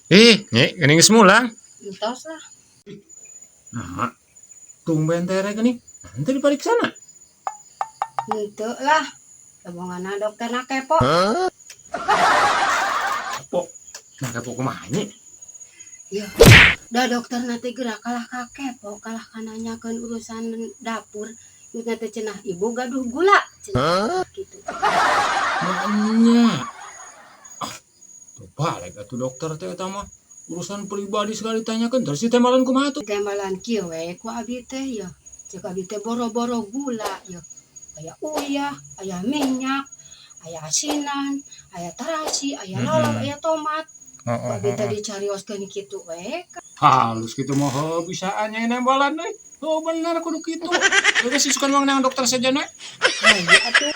Ih, Nyi, geuning geus mulang. Entos lah. Nah, tumben tere geuning. Nanti dipariksana. Henteu lah. Rombonganna dokterna kepo. Kepo. Nah, kepo kumaha, Nyi? Ya, da dokterna teh geura kalah ka kepo, kalah ka nanyakeun urusan dapur. Nyutna teh cenah ibu gaduh gula cenah gitu. Makanya. Ah, tuh balik atuh dokter teh eta mah. Urusan pribadi sekali ditanyakeun, terus ditembalan kumaha tuh? Tembalan kieu we ku abi teh ya. Cek abi teh boro-boro gula ya. Aya uyah, aya minyak, aya asinan, aya terasi, aya lalap, aya tomat. Ku abi teh dicarioskeun kitu we. Halus gitu mah heuh bisaan nya nembalan euy. Oh bener kudu kitu. Geus isukan mah nang dokter sejen we. Hayu atuh.